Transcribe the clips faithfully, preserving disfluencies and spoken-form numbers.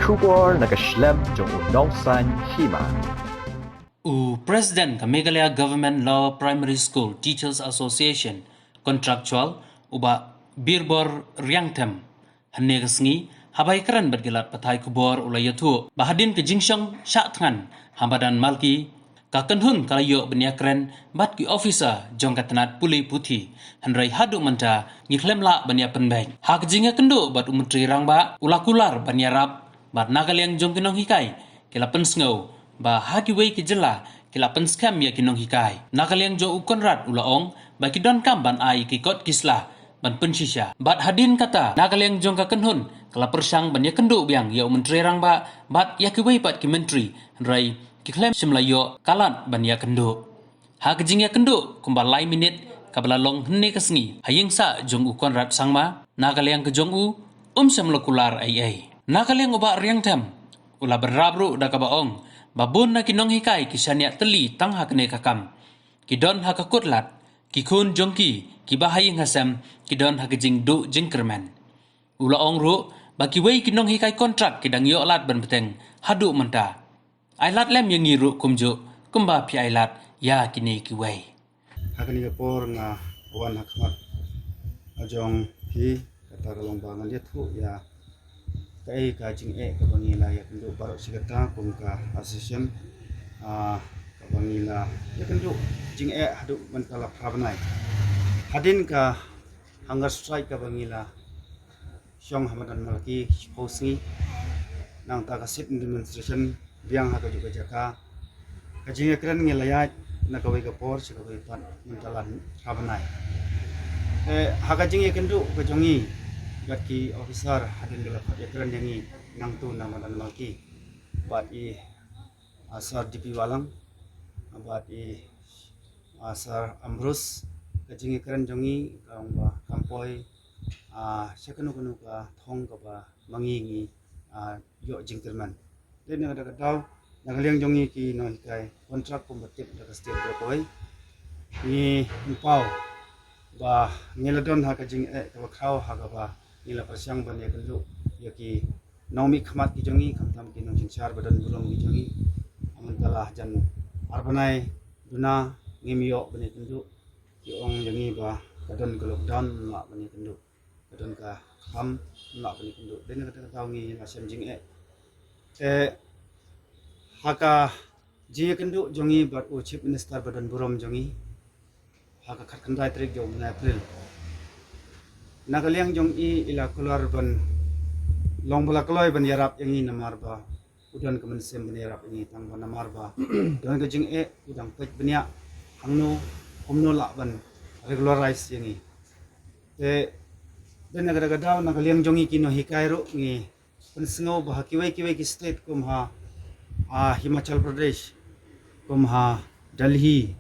Khubor na ka shlem jong u nongsan hima. U President ka Meghalaya Government Lower Primary School Teachers Association Contractual, u Bah Birbor Riangthem, hynne ka sngi, haba ïakren bad ki lad pathai khubor u la ïathuh ba hadien ka jingshong shah thngan ha madan Malki, ka kynhun ka la ïoh ban ïakren bad ki officer jong ka tnat pule puthi, hynrei haduh mynta ngi khlem lah ban ïa pynbeit. Ha ka jingïakynduh bad u Myntri Rangbah, u la kular ban ïarap bad na ka liang jong ki nonghikai ki la pynsngew ba ha kiwei ki jylla ki la pynskhem ïa ki nonghikai. Na ka liang jong u Conrad u la ong ba ki donkam ban ai ki kot ki sla ban pynshisha. Bad hadien kata, na ka liang jong ka kynhun ka la pyrshang ban ïakynduh biang ïa u Myntri Rangbah bad ïa kiwei pat ki myntri, hynrei ki khlem shym la ïoh ka lad ban ïakynduh. Ha ka jingïakynduh kumba lai minit kaba la long hynne ka sngi ha ïing sah jong u Conrad Sangma, na ka liang ka jong u, um shym la kular ei ei. Na ka liang u Bah Riangthem u la bynrap ruh da kaba ong ba bun na ki nonghikai ki shaniah tylli tang ha kane ka kam. Ki don ha ka kut lad, ki khun jong ki kiba ha ïing ha sem ki don ha ka jingduh jingkyrmen. U la ong ruh ba kiwei ki nonghikai kontrak ki dang ïoh lad ban bteng haduh mynta. Ai lad lem ïa ngi ruh kumjuh kumba phi ai lad ïa kine kiwei. Ha kane ka por nga wan ha khmat jong phi, kata ka long ba ngan ïathuh ïa kaei ka jingeh kaba ngi la ïakynduh baroh shi katta kum ka association, ah, kaba ngi la ïakynduh jingeh haduh mynta la phra bnai. Hadien ka hunger strike kaba ngi la shong ha madan Malki shiphew sngi, nangta ka sit-in demonstration biang ha kajuh ka jaka. Ka jingïakren ngi la ïaid na kawei ka por sha kawei pat mynta la phra bnai. Eh, ha ka jingïakynduh ka jong ngi bad ki officer hadien ba la khot ïakren ïa ngi nangtu na madan Malki bad i, ah, Sir D P Wahlang bad i, ah, Sir Ambrose, ka jingïakren jong ngi ka ong ba kam poi, ah, sha kano kano ka thong kaba ma ngi ngi, ah, ïoh jingkyrmen. Dei na kata ka daw, na ka liang jong ngi ki nonghikai kontrak kumba tip da ka state baroh kawei, ngi pynpaw ba ngi la don ha ka jingeh kaba khraw ha kaba ngi la pyrshang ban ïakynduh ïa ki nongmihkhmat ki jong ngi, khamtam ki nongsynshar ba don burom ki jong ngi. Mynta la jan ar bnai duna ngim ïoh ban ïakynduh. Ki ong ïa ngi ba ka don ka lockdown, ngim lah ban ïakynduh. Ka don ka kham, ngim lah ban ïakynduh. Dei na kata ka daw ngi la shem jingeh. Te ha ka jingïakynduh jong ngi bad u Chief Minister ba don burom jong ngi ha ka khatkhyndai tarik jong u bnai April, na ka liang jong i, i la kular ban long ba la kloi ban ïarap ïa ngi namar ba u don ka mynsiem ban ïarap ïa ngi, tang ba namar ba don ka jingeh u dang peit bniah hangno kumno lah ban regularize ïa ngi. Te dei na kata ka daw, na ka liang jong ngi ki nonghikai ruh ngi pynsngew ba ha kiwei kiwei ki state kum ha, ah, Himachal Pradesh, kum ha Delhi,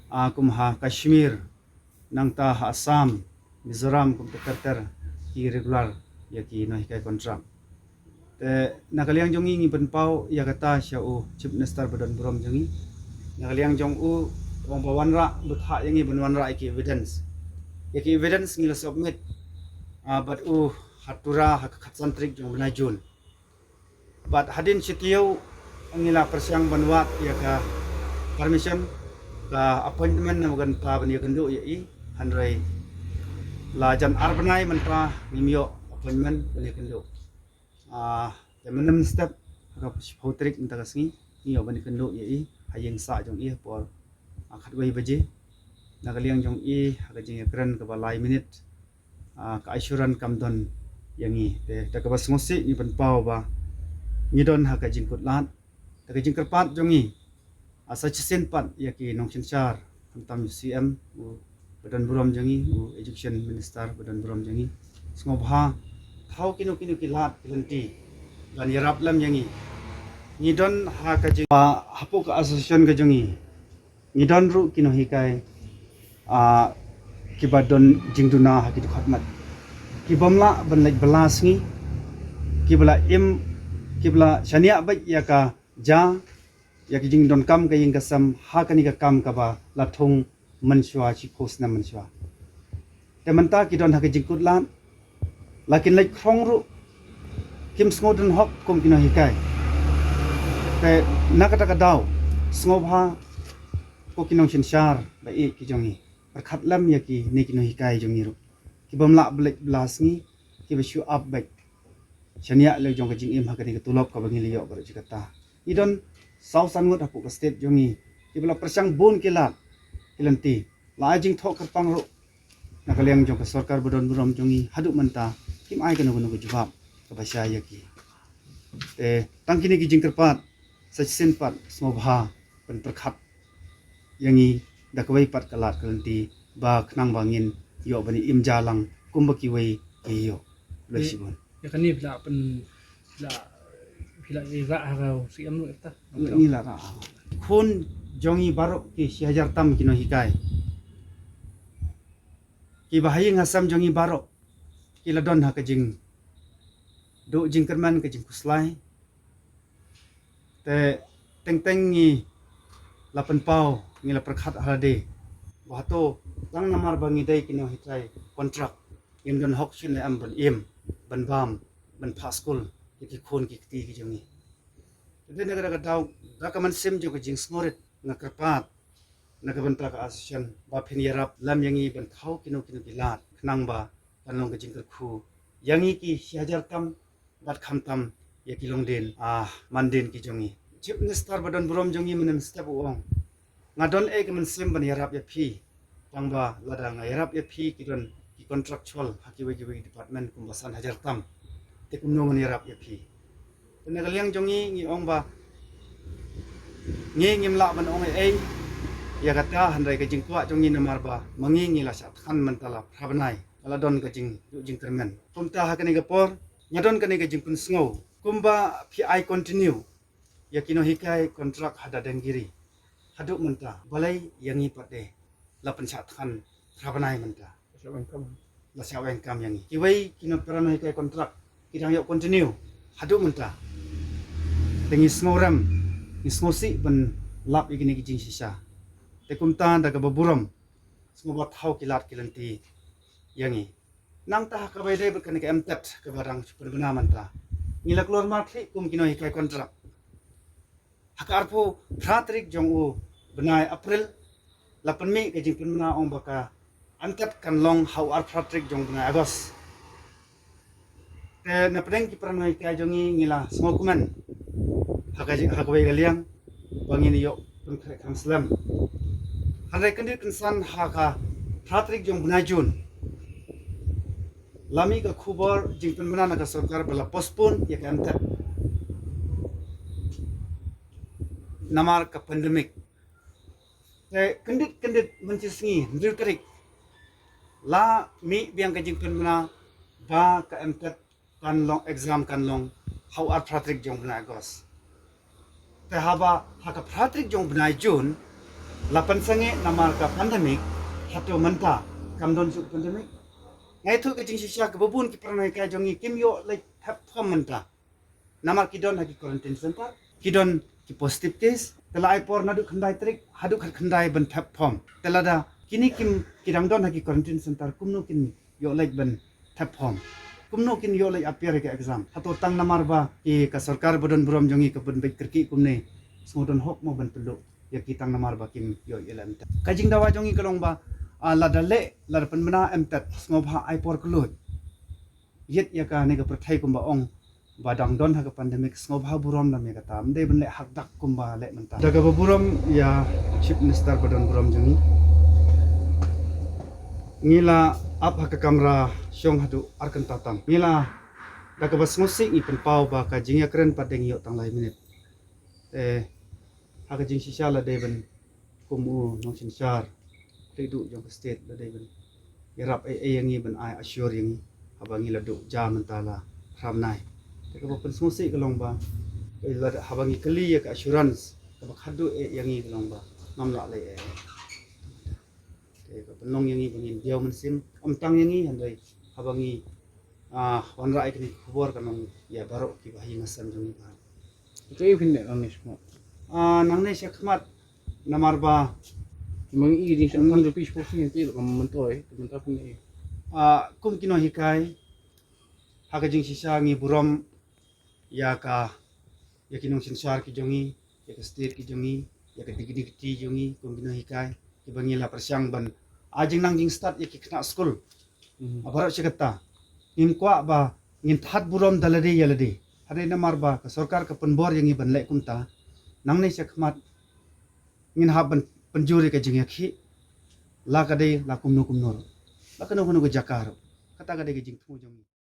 ah, kum ha Kashmir, nangta ha Assam, Mizoram, kumta ter ter ki regular ïa ki nonghikai kontrak. Te na ka liang jong ngi ngi pynpaw ïa kata sha u Chief Minister ba don burom jong ngi. Na ka liang jong u, u ong ba wanrah, bthah ïa ngi ban wanrah ïa ki evidence. Ïa ki evidence ngi la submit, ah, bad u ha Tura ha ka khatsan tarik jong u bnai June. Bad hadien shi taïew ngi la pyrshang ban wad ïa ka permission, ka appointment na magan pa ban ïakynduh ïa i, hynrei la jan ar bnai mynta ngim ïoh appointment ban ïakynduh. Ah, te mynnym step ha ka shiphew tarik mynta ka sngi ngi ïoh ban ïakynduh ïa i ha ïing sah jong i ha por, ah, khatwei baje. Na ka liang jong i ha ka jingïakren kaba lai minit, ah, ka assurance kam don ïa ngi. Te da kaba sngewsih ngi pynpaw ba ngi don ha ka jingkutlad. Da ka jingkyrpad jong ngi, ah, sa shisien pat ïa ki nongsynshar, khamtam u C M u ba don burom jong ngi, u Education Minister ba don burom jong ngi, sngewbha thaw kino kino ki lad ki lynti ban ïarap lem ïa ngi. Ngi don ha ka jing, ah, hapoh ka association ka jong ngi, ngi don ruh ki nonghikai, ah, kiba don jingduna ha ki dkhot mat, kibym lah ban leit bylla sngi, kiba la im, kiba la shaniah beit ïa ka ja, ïa ki jingdonkam ka ïing ka sem ha kane ka kam kaba la thung mynshuwa, shiphew snem mynshuwa. Te mynta ki don ha ka jingkutlad, la kin leit khrong ruh Kim sngew don hok kum ki nonghikai. Te na kata ka daw, sngewbha ko ki nongsynshar ba ïeit ki jong ngi, pyrkhat lem ïa kine ki nonghikai jong ngi ruh, ki bym lah beit bla sngi, ki ba shu ap beit shaniah leh jong ka jingim ha kane ka tulop kaba ngi la ïoh baroh shi katta. Ngi don saw san ngut hapoh ka state jong ngi, ki ba la pyrshang bun ki lad ki lynti, la ai jingthoh kyrpang ruh na ka liang jong ka sorkar ba don burom jong ngi, haduh mynta kim ai kano kano ka jubab kaba shai ïa ki. Te tang kine ki jingkyrpad, sa shisien pat sngewbha ban pyrkhat ïa ngi da kawei pat ka lad ka lynti, ba khnang ba ngin ïoh ban im ja lang kumba kiwei ki ïoh. Khublei shibun. Ïa kane phi la pyn, phi la, phi la ïa rah ha ka C M ruh ita. Ngi la rah. Khun jong ngi baroh ki shi hajar tam ki nonghikai, ki ba ha ïing ha sem jong ngi baroh ki la don ha ka jingduh jingkyrmen, ka jingkhuslai. Te teng teng ngi la pynpaw, ngi la pyrkhat ha lade, ba hato tang namar ba ngi dei ki nonghikai kontrak, ngim don hok shuh ne em ban im, ban bam, ban phah skul ïa ki khun ki kti ki jong ngi. Te na kata ka daw, da ka mynsiem jong ka jingsngewrit, nga kyrpad na ka bynta ka association ba phin ïarap lem ïa ngi ban thaw kino kino ki lad, khnang ba kan long ka jingkyrkhu ïa ngi ki shi hajar tam, bad khamtam ïa ki longdien, ah, mandien ki jong ngi. Chief Minister ba don burom jong ngi mynne mynstep u ong, nga don ei ka mynsiem ban ïarap ïa phi, tang ba lada nga ïarap ïa phi ki don ki contractual ha kiwei kiwei department kumba san hajar tam, te kumno ngan ïarap ïa phi? Te na ka liang jong ngi ngi ong ba ngi ngim lah ban ong ei ei ïa kata, hynrei ka jingkwah jong ngi namar ba ma ngi ngi la shah thngan mynta la phra bnai, la don ka jingduh jingkyrmen. Kumta ha kane ka por nga don kane ka jingpynsngew, kumba phi ai continue ïa ki nonghikai kontrak ha Dadengiri haduh mynta, balei ïa ngi pat de la pynshah thngan phra bnai mynta? La shah weng kam ïa ngi. Kiwei ki nongpynhikai kontrak ki dang ïoh continue haduh mynta. Te ngi sngewrem, ngi sngewsih ban lap ïa kine ki jingshisha. Te kumta da kaba burom, sngewbha thaw ki lad ki lynti ïa ngi. Nangta ha kaba ïadei bad kane ka MTET kaba dang shu pynbna mynta, ngi la klur markhlieh kum ki nonghikai kontrak. Ha ka arphew phra tarik jong u bnai April la pynmih ka jingpynbna, ong ba ka MTET kan long ha u arphew phra tarik jong u bnai August. Te na pdeng ki para nonghikai jong ngi, ngi la sngewkmen ha ka jing, ha kawei ka liang ba ngin ïoh pynkhreh kham slem. Hynrei kyndit kynsan ha ka phra tarik jong u bnai June la mih ka khubor jingpynbna na ka sorkar ba la postpone ïa ka MTET namar ka pandemic. Te kyndit kyndit mynshisngi hynriew tarik la mih biang ka jingpynbna ba ka MTET kan long, exam kan long ha u arphew phra tarik jong u bnai August. Te haba ha ka phra tarik jong u bnai June la pynsangeh namar ka pandemic, hato mynta kam don shuh pandemic? Nga ïathuh ka jingshisha kaba bun ki para nonghikai jong ngi kim ïoh leit thep form mynta. Namar ki don ha ki quarantine center, ki don ki positive case. Te la ai por naduh khyndai tarik haduh khatkhyndai ban thep form. Te lada kine kim, ki dang don ha ki quarantine center, kumno kin ïoh leit ban thep form? Kumno kin ïoh leit appear ïa ka exam? Hato tang namar ba ki, ka sorkar ba don burom jong ngi ka pynbeit kyrkieh kumne, sngew don hok mo ban pynduh ïa ki tang namar ba kim ïoh ïaleh MTET? Ka jingdawa jong ngi ka long ba, ah, lada leh, lada pynbna MTET, sngewbha ai por kylluid. Ïeit ïa kane ka pyrthei kumba ong ba dang don ha ka pandemic, sngewbha burom lem ïa kata, ym dei ban leh hakdak kumba leh mynta. Da kaba burom ïa Chief Minister ba don burom jong ngi, ngi la ap ha ka kamra shong haduh ar kynta tam. Ngi la, da kaba sngewsih ngi pynpaw ba ka jingïakren pat de ngi ïoh tang lai minit. Te ha ka jingshisha la dei ban, kum u nongsynshar khlieh duh jong ka state, la dei ban ïarap ei ei ïa ngi, ban ai assure ïa ngi haba ngi la duh ja mynta la phra bnai. Te kaba pynsngewsih ka long ba, eh, lada haba ngi kylli ïa ka assurance, kaba khadduh eh ïa ngi ka long ba ngam lah leh ei ei. Te ka pynlong ïa ngi ba ngin diaw mynsiem, ym tang ïa ngi, hynrei haba ngi, ah, wanrah ïa kane ka khubor kan long ïa baroh kiba ha ïing ha sem jong ngi baroh. Kaei phin leh nangne shakhmat? Ah, nangne shakhmat namar ba ma ngi i ding shakhmat rupees forty ngi te ka myntoi, ka mynta phin leh. Ah, kum ki nonghikai, ha ka jingshisha ngi burom ïa ka, ïa ki nongsynshar ki jong ngi, ïa ka state ki jong ngi, ïa ka dignity jong ngi kum ki nonghikai, kiba ngi la pyrshang ban ai jingnang jingstad ïa ki khynnah skul. Baroh shi katta ngim kwah ba ngin thad burom da lade ïa lade. Hynrei namar ba ka sorkar ka pynbor ïa ngi ban leh kumta, nangne shakhmat ngin hap ban pynjur ïa ka jingïakhih, la ka dei la kumno kumno ruh, la kano kano ka jaka ruh. Kata ka dei ka jingthmu jong ngi.